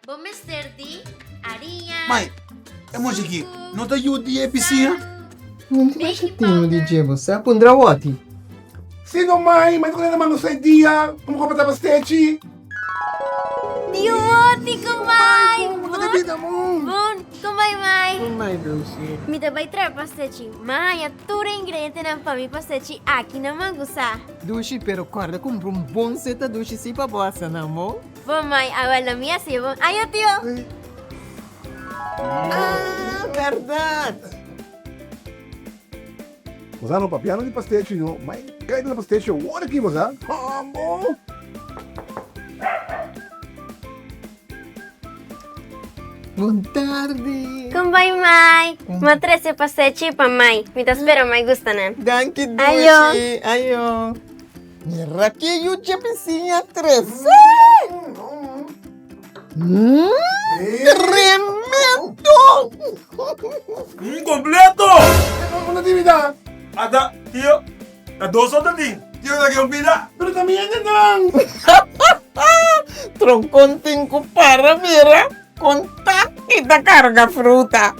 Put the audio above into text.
Bo mester di ariña, Mai, e mochi aki no ta yu di e bisiña? No tin masha tinu di dje bo sa pundra woti. Si no mai, mai ta kore na manga sei dia, komo ku bo ta pastechi? Di woti ku mai! Bon, ku mai mai! Ku mai Lucy. Mi ta bai traha pastechi. Ma haña tur e ingredientenan pa mi pastechi aki na Mangusa. Dushi, pero kòrda kumpra un bon seta dushi si pa bo hasa nan bo. Bon mai, awel lo mi hasi bon. Ayo tio! Ah, bèrdat! Bo sa no papiando di pastechi no, mai kai na pastechi awor aki bo sa. Hambo! Bon tardi! Kon bai mai? Mi a trese pastechi pa mai. Mi ta spera mai gusta nan. Danki dushi! Ayo! Ayo! Mira ke yu dje bisiña trese! Tremendo! Un completo! Una actividad! Ata, tio, ta dos so ta tin. Tio ta ke un pida. Pero ta mi hendenan! Troncon tin cu para mira con taki ta carga fruta.